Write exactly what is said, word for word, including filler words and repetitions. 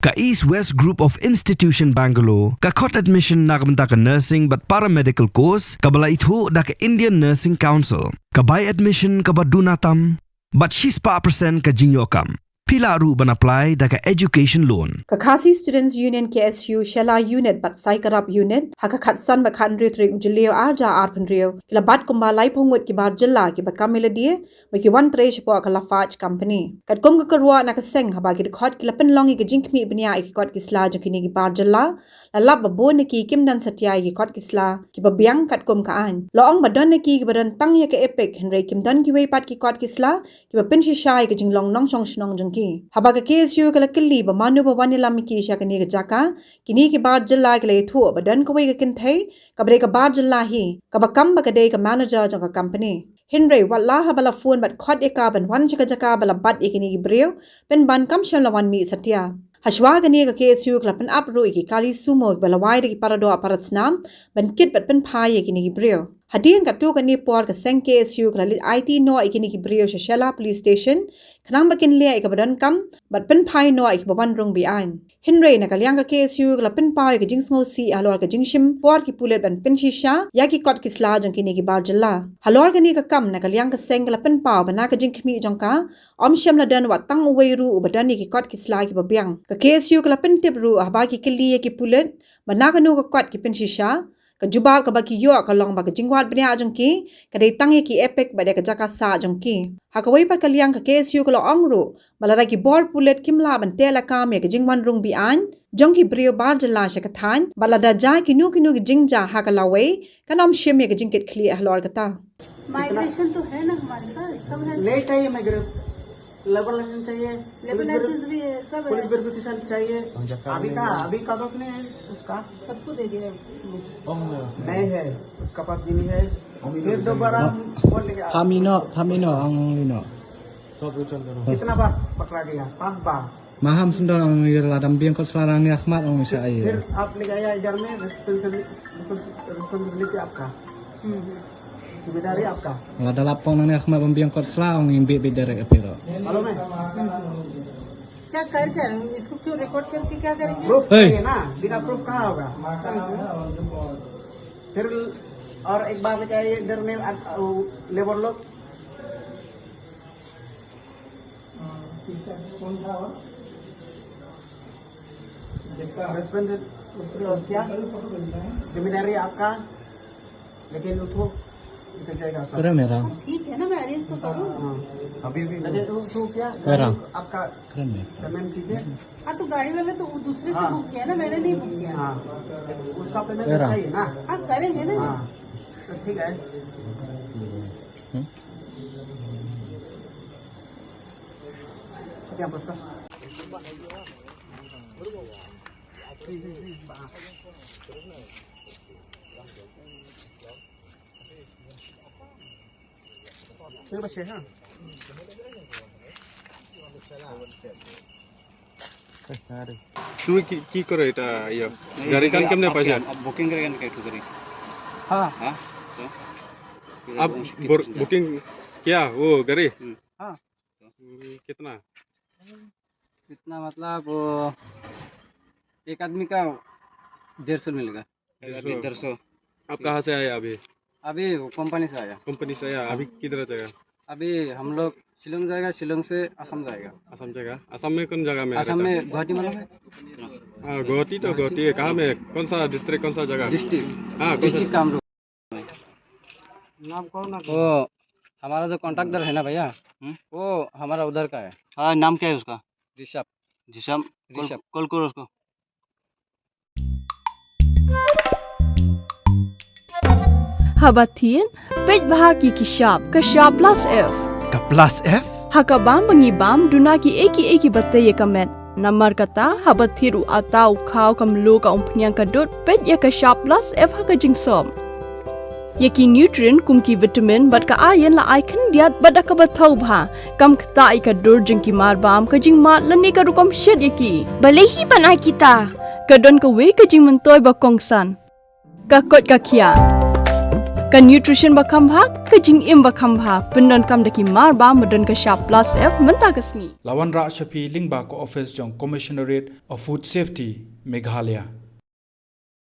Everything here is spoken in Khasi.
Ka East West Group of Institution Bangalore ka khot admission na ka bynta ka nursing bad paramedical course kaba la ithuh da ka Indian Nursing Council. Ka bai admission kaba duna tam bad shispah percent ka jingïoh kam. Phi lah ruh ban apply da ka education loan. Ka Khasi Students Union K S U Shella Unit bad Saikarap Unit ha ka khatsan bad khathynriew tarik u Jylliew arhajar arphew hynriew ki la bat kumba laiphew ngut ki bar jylla kiba kam ïa lade ba ki wan trei shapoh ka Lafarge Company. Katkum ka kyrwoh na ka seng haba ki dkhot ki la pynlong ïa ka jingkhmih bniah ïa ki kot ki sla jong kine ki bar jylla, la lap ba bun na ki kim don satia ïa ki kot ki sla kiba biang katkum ka aiñ. La ong ba don na ki kiba don tang ïa ka EPIC hynrei kim don kiwei pat ki kot ki sla kiba pynshisha ïa ka jinglong nongshong shnong jong ki. Haba ka K S U ka la kylli ba mano ba wan ïalam ïa ki sha kane ka jaka, kine ki bar jylla ki la ïathuh ba don kawei ka kynthei kaba dei ka bar jylla hi kaba kam ba ka dei ka manager jong ka company. Hynrei wat la haba la phone bad khot ïa ka ban wan sha ka jaka ba la bat ïa kine ki briew, pynban kam shym la wan mih satia. Hashwa kane ka K S U ka la pynap ruh ïa ki kali sumo kiba lawei da ki paradoh parasnam ban kit bad pynphai ïa kine ki briew. Hadien katto katne por ka seng K S U ka la leit aiti noh ïa kine ki briew sha Shella Police Station khnang ba kin leh ïa kaba donkam bad pynphai noh ïa kiba wan rung be-aiñ. Hynrei na ka liang ka K S U ka la pynpaw ïa ka jingsngewsih halor ka jingshim por ki pulit ban pynshisha ïa ki kot ki sla jong kine ki bar jylla. Halor kane ka kam na ka liang ka seng ka la pynpaw ba na ka jingkhmih jong ka, ym shym la don wat tang uwei ruh uba don ïa ki kot ki sla kiba biang. Ka K S U ka la pyntip ruh haba ki kylli ïa ki pulit ba na kano ka kot ki pynshisha, ka jubab kaba ki ïoh ka long ba ka jingwad bniah jong ki ka dei tang ïa ki EPIC bad ïa ka jaka sah jong ki. Ha kawei pat ka liang ka K S U ka la ong ruh ba lada ki bor pulit kim lah ban teh lakam ïa ka jingwan rung be-aiñ jong ki briew bar jylla sha ka thaiñ bad lada jia kino kino ki jingjia ha ka lawei, kan ym shim ïa ka jingkitkhlieh halor kata. माइग्रेशन तो है ना हमारे पास, सब है। नहीं चाहिए माइग्रेशन, लेबर लाइसेंस चाहिए, लेबर पुलिस वेरि-, लाइसेंस भी है, सब है। पुलिस वेरिफिकेशन चाहिए। अभी कहाँ, अभी कागज नहीं है उसका? सबको दे दिया है। नहीं है, उसका पास भी नहीं है। फिर दोबारा हम बोल लेंगे आप। Pha mino, pha mino, ang lino. कितना बार पकड़ा गया? पांच बार। Maham sendal ang lir ladam biang kot selarang ni Ahmad ang isa air. फिर आप ले आया इधर में रिस्पांसिबिलिटी, रिस्पांसिबिलिटी आपका। हम्म। जिम्मेदारी आपका। Lada lapong nang ni Ahmad bambiang kot sla ong imbi bi derek apiro. मालूम है? क्या कर क्या रहे हैं? इसको क्यों रिकॉर्ड करके क्या करेंगे? प्रूफ Hey. चाहिए ना, बिना प्रूफ कहाँ होगा? फिर और एक बार क्या ये इधर में आ, वो लेबर लोग कौन था वो? रिस्पांसिबिलिटी क्या? जिम्मेदारी आपका, लेकिन उसको निकल जाएगा सब। Keren merah. ठीक है ना, मैं अरेंज तो करूँ। हाँ। अभी भी लेकिन उसको क्या? Merah. आपका Keren merah. पेमेंट कीजिए। हाँ, तो गाड़ी वाला तो वो दूसरे से हाँ। बुक किया ना, मैंने नहीं बुक किया। हाँ। उसका पेमेंट Merah. चाहिए ना? हाँ, करेंगे ना। हाँ। तो ठीक है। Hmm? Siapa bos kau? Siapa sih, ha? তুমি কি, কি করে এটা, ইয়ে, গাড়ি কান কেমনে পাইছা? आप बुकिंग करेगा ना, कैसे करेगा? हाँ। हाँ? तो? आप बुकिंग किया वो गाड़ी? हम्म। हाँ। हम्म, कितना? कितना मतलब, वो, एक आदमी का डेढ़ सौ मिलेगा। एक आदमी डेढ़ सौ। डेढ़ सौ। आप कहाँ से आए अभी? अभी वो कंपनी से आया। कंपनी से आया। हाँ। अभी किधर जाएगा? अभी हम लोग शिलोंग जाएगा, शिलोंग से असम जाएगा। असम जाएगा। असम में कौन जगह में रहता है? असम में गुवाहाटी में है। हाँ, गुवाहाटी तो गुवाहाटी है। कहाँ में? कौन सा डिस्ट्रिक्ट, कौन सा जगह? डिस्ट्रिक्ट। हाँ, कौन सा? डिस्ट्रिक्ट कामरूप। नाम कौन है? वो हमारा जो कॉन्ट्रैक्टर है ना भैया, हम्म? वो हमारा उधर का है। हाँ, नाम क्या है उसका? ऋषभ। ऋषभ, कॉल, ऋषभ। कॉल करो उसको। Haba thied, peit bha ki ki shap, ka shap plus F. Ka plus F? Ha ka bam ba ngi bam, duna ki ei ki ei kiba tei ïa ka met. Namar kata, haba thied u atta, u khaw, ka mluh, ka umphniang, ka dud, peit ïa ka shap plus F ha ka jingsop. Ïa ki nutrient kum ki vitamin bad ka iron la ai khyndiat bad da kaba thaw bha. Kam ktah ïa ka dur jong ki marbam, ka jingmad lane ka rukom shet ïa ki. Balei hi ban ai kita? Ka don kawei ka jingmyntoi ba kongsan. Ka koit ka khiah. Ka nutrition ba kham bha, ka jingim ba kham bha, pyndonkam da ki mar ba, ba don ka shap plus F mynta ka sngi. La wanrah sha phi lyngba ka office jong Commissionerate of Food Safety, Meghalaya.